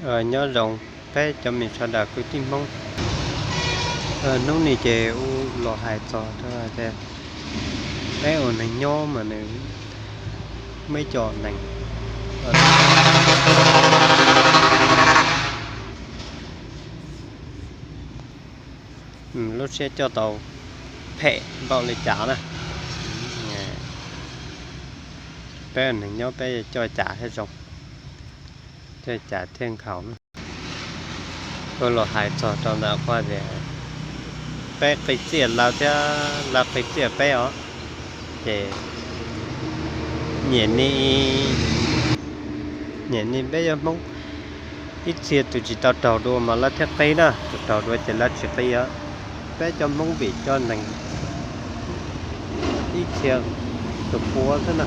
Nyob zoo peb cov me sawv daws kwv tij Hmoob. Hnub no ces wb los hais txog rau tias peb ua neeg nyob mas nws muaj ib co neeg lub siab coj tau phem npaum li cas na. Peb ua neeg nyob peb coj cas thiaj zoo, coj cas thiaj nkhaus na. Wb los hais txog rau ntawm qhov tias peb qi txiaj lawv thiab lawv qi txiaj peb os. Ces nyiam ni, nyiam ni peb cov Hmoob ib txhia tus tsis tau raug dua mas lawv thiaj qi na, tus raug dua ces lawv tsis qi os. Peb cov Hmoob vim cov neeg ib txhia tus puav xwb na,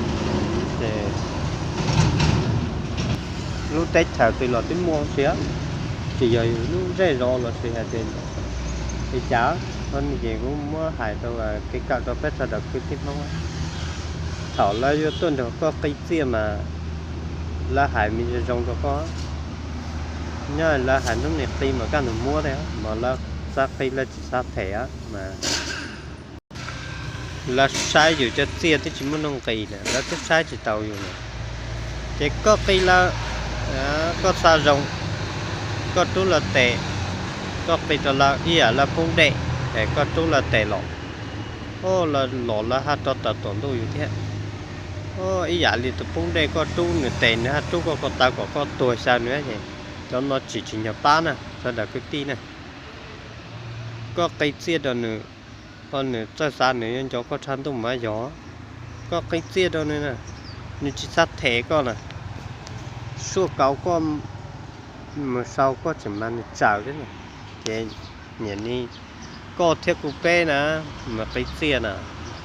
ces lub teb chaws twg los twb muaj tiag, tsis yog yus lub zej zos los sis hais tias li cas. Qhov no ces kuv muab hais rau kev kawm rau peb sawv daws kwv tij Hmoob. Thaum lawv yuav tuaj nrog koj qi txiaj mas lawv hais me zoo zoo rau koj. Nyob lawv hais hnub no qi mas kaj ntug muab thiab, mas lawv xav qi lawv tsis xav them mas lawv saib yus cov txiaj twb tsis muaj nuj nqis na, lawv twb saib tsis tau yus na. Ces koj qi lawv, koj xav zoo, koj rub lawv tes, koj qi rau lawv ib yam lawv poob dej, es koj rub lawv tes los, o, lawv los lawv haj rov tawm tuam ntuj yus thiab. O, ib yam li tus poob dej koj rub nws tes nws haj rub koj ko taw kom koj tuag xyaw nws ces cov no tsis tsim nyog pab na sawv daws kwv tij na. Koj qi txiaj rau nws, o, nws txawj xav nws yuav nco koj tshaj ntuj mas yog koj qi txiaj rau nws na, nws tsis xav them koj na, suaj kauv koj mus sau koj tseem mas nws tsaws thiab na. Ces nyiam ni koj thiab kuv peb na, mus qi txiaj na,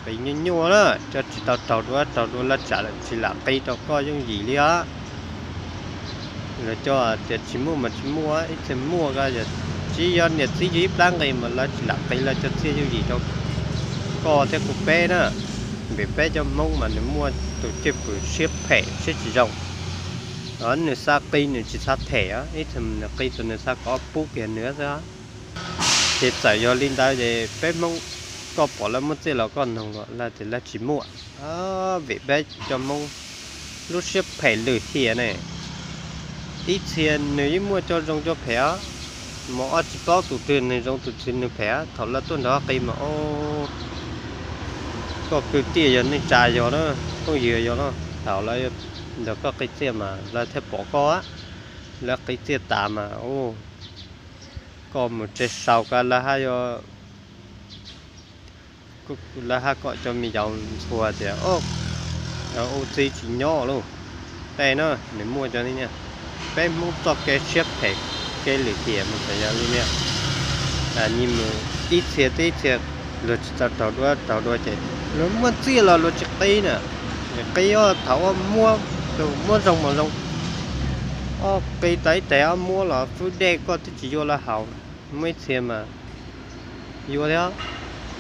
qi nyuaj nyuaj na, cov tsis tau raug dua raug dua lawv tsam tsis lam qi rau koj yooj yim li os. Lawv cov tias tsis muaj mas tsis muaj, ib txhia muaj ko, tsis yog niam txiv yus ib plab nqi mas lawv tsis lam qi lawv cov txiaj yooj yim rau koj thiab kuv peb na. Vim peb cov Hmoob mas nws muaj tus cwj pwm siab phem siab tsis zoo. Nws xav qi nws tsis xav them, ib txhia nws qi tus nws xav kom pub kiag nws xwb. Ces txawm yog li ntawd ces peb Hmoob, koj pom lawv muaj txiaj los koj noog lawv tias lawv tsis muaj. Vim peb cov Hmoob lub siab phem lwm hiam ne. Ib txhia nws yeej muaj cov zoo cov phem os, mas ob tsis paub tus twg nws zoo tus twg nws phem. Thaum lawv tuaj nrog qi mas, o, koj kwv tij yog neej tsa yog na, phooj ywg yog na, thaum lawv nrog koj qi txiaj mas lawv thiaj pom koj, lawv qi txiaj tas mas, o, koj mus tsev sau ko lawv haj yuav lawv haj kom cov me yaus ntxhua tias, o, ua txiv tsis nyob lauj. Tej no nws muaj cov ni, peb Hmoob txoj kev siab phem, kev lwm hiam mas txawm yog li no. Ib txhia thiab ib txhia luag tsis tau raug dua raug dua ces luag muaj txiaj los luag tsis qi na. Qi thaum muab, muab zoo mas zoo, o, qi tau ib teg ob muab los fwb dej koj twb tsis yuav lawv haus. Muaj ib txhia mas yuav thiab.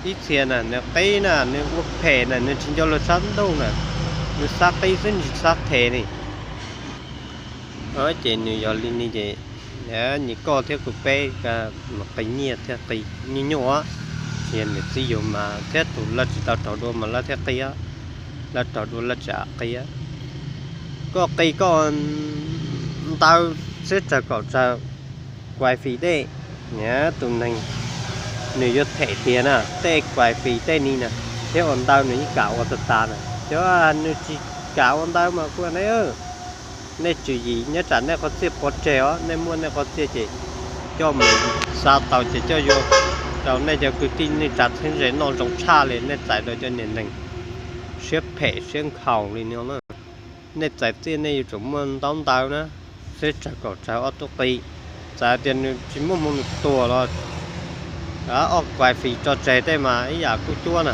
Ib txhia na nws qi na nws ua phem na nws tsis nco luag tshaj ntuj na, nws xav qi xwb nws tsis xav them ni. Ces nws yog li ni ces nyiam koj thiab kuv peb mus qi nyiaj thiab qi nyuaj nyuaj, tsis yog niam txiv yus mas thiab tus lawv tsis tau raug dua mas lawv thiaj qi, lawv raug dua lawv tsis qi. Koj qi koj ntawv xwb tsawg kaum tsawg kuais fis dej, tus neeg nws yuav them tiag na, tej kuais fis tej ni na, thiab ua ntawv nws yeej kam ua tas tas na. Cov nws tsis kam ua ntawv mas kuj ne, nej tswm yim nyob tsam nej qhov txiaj pov tseg os, nej muaj nej qhov txiaj ces coj mus xa tau ces coj yuav rau nej cov kwv tij neej tsa txheeb ze noj zoo tshaj li nej txais rau cov niag neeg siab phem siab nkhaus li no na. Nej txais txiaj nej yuav tsum muaj ntaub ntawv na, xwb tsawg kaum tsawg ob tug qi. Txawm tias nws tsis muaj hmoo nws tuag los ob kuais fis tso tseg tej mas ib yam kuj cuab na.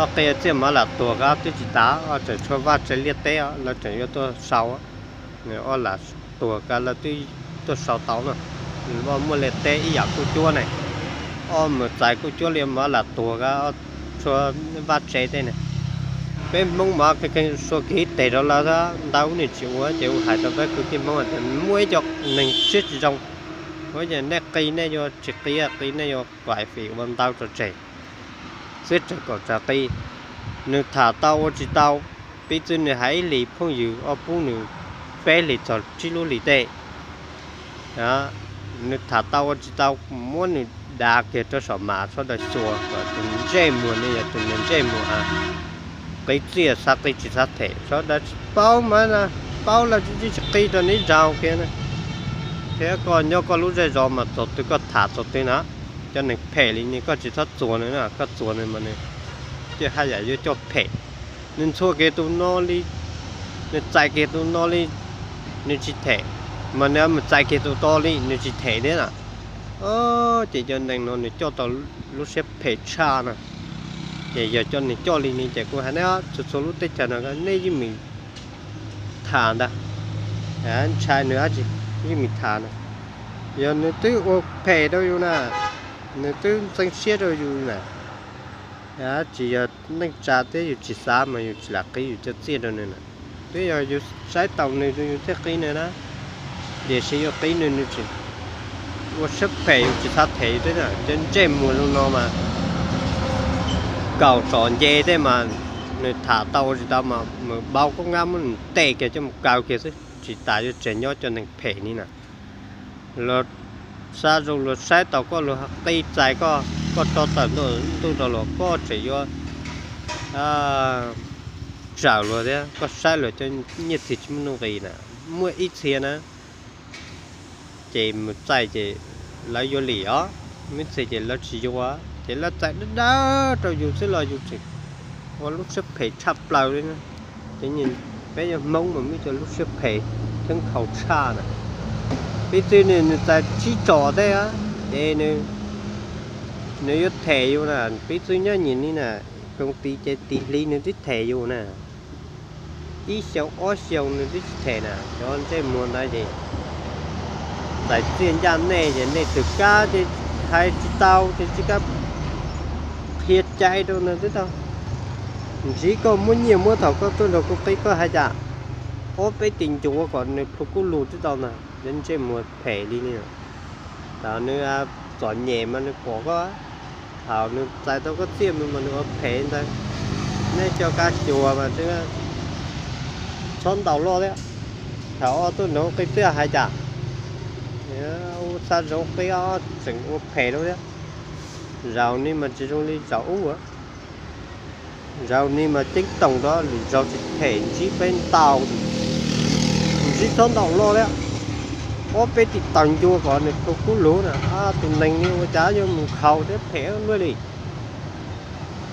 Ob qi txiaj mas lam tuag kab twb tsis tas, ob tseem tshuav vaj tse liaj teb lawv tseem yuav tuaj sau, ob lam tuag kab lawv twb tuaj sau tau na. Ob muaj liaj teb ib yam kuj cuab ne, ob mus txais kuj cuab li mas lam tuag kab ob tshuav vaj tse tej ne. Peb Hmoob mas qhia qhia sua kev teg rau lawv ntau, niam tsis ua ces ua hais rau peb kwv tij Hmoob tias muaj ib co neeg siab tsis zoo, ua ces nej qi nej yuav tsis qi, qi nej yuav kuaim fim ua ntau rau tseg, siab tsawg kom tsawg qi. Nws tham tau ua tsis tau, piv txwv nws hais ib hlis phooj ywg ob pub nws peb hlis txog tsib lub hlis tej. Nws tham tau ua tsis tau, muab nws dav kiag rau saum mas sawv daws xyuas kom tus ntsej muag ne yog tus niag ntsej muag qi txiaj xav qi tsis xav them, sawv daws tsis paub mas paub lawm tsis tsis qi rau neb zaus kiag na. Thiab koj nyob koj lub zej zos mas txog twg koj tham txog twg na, cov neeg phem li ne koj tsis txhob txuag nws na, koj txuag nws mas nws thiaj haj yam yuav coj phem. Nws ntxhua kiag tus no li, nws txais kiag tus no li, nws tsis them, mas nws mus txais kiag tus to li nws tsis them thiab na. Ces cov neeg no nws coj tau lub siab phem tshaj na. Ces yog cov neeg coj li ne ces kuv hais nej txhua txhua lub teb chaws no nej yeej meem tham ntag, ntshai nws dab tsi, yeej meem tham na. Yog nws twb ua phem rau yus na, nws twb ntxeev siab rau yus na, tsis yog neej tsa thiab yus tsis xav mas yus tsis lam qi yus cov txiaj rau nws na. Twb yog yus saib taus nws yus thiaj qi nws na, tiam sis yuav qi nws nws tsis ua siab phem yus tsis xav them yus thiab na. Cov ntsej muag zoo no mas kaum tsom nce tej mas nws tham tau ua tsis tau mas mus npau koj nqa muab nws tes kiag coj mus kaw kiag xwb, tsis tas yuav tseg nyob cov neeg phem ni na. Luag xav zoo luag saib taus koj luag qi txais koj, koj tso tawm ntuj rau luag koj tseem yuav tsawm luag thiab koj saib luag cov nyiaj txiag tsis muaj nuj nqis na. Muaj ib txhia na, ces mus txais ces lawv yuav lim os, muaj ib txhia ces lawv tsis yuav ces lawv txais dawb dawb rau yus xwb los yus tseem ua lub siab phem tshaj plaws li na. Ces peb yog Hmoob mas muaj cov lub siab phem theeb khaus tshaj na. Piv txwv nws txais tsib tsom tej ces nws yuav them yus na. Piv txwv nyob nyim li na, koom tis ces tis hli nws twb them yus na, ib xyoos ob xyoos nws twb tsis them na. Cov ntsej muag ntawd ces txais txiaj ncaj nej ces nej twg kab ces hais tsis tau ces tsis kam qhia cai rau nws twb tau. Ntsib koj muab nyiaj muab thaum koj tuaj nrog kuv qi koj hais cas, ob peb tis ncuav kom nws plhu kub lug twb tau ntag. Cov ntsej muag phem li ni. Thaum nws txom nyem mas nws pom koj, thaum nws txais tau koj txiaj mus mas nws ua phem ntawd. Nej cov kab xyuas mas txhob ntaus loj thiab. Thaum ob tuaj nrog qi txiaj hais cas, ua txha zoov qi ob tseem ua phem rau thiab. Zaum ni mas tsis zoo li zaum ub. Zaum ni mas ceeb toom rau lwm zaus tsis them ntsib peb ntaus, ntsib txhob ntaus loj thiab. Ob peb tis taws ncua kom nws plhu kub lug na. Tus neeg ni ua cas yuav mus nkhaus thiab phem luaj li.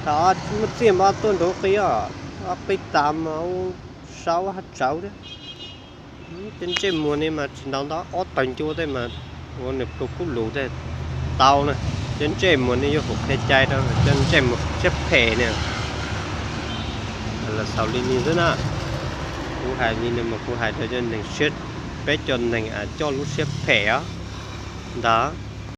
Thaum muaj txiaj mas tuaj nrog qi, qi tas mas ua sau haj tsawv thiab. Cov ntsej muag ni mas tsis ntaus ntau, ob taws ncua tej mas ua nws plhu kub lug tej tau na. Cov ntsej muag ni yuav hum qhia cai rau cov ntsej muag siab phem ni. Los xaus li ni xwb na. Kuv hais li ni mas kuv hais rau cov neeg siab, peb cov neeg coj lub siab phem os ntag.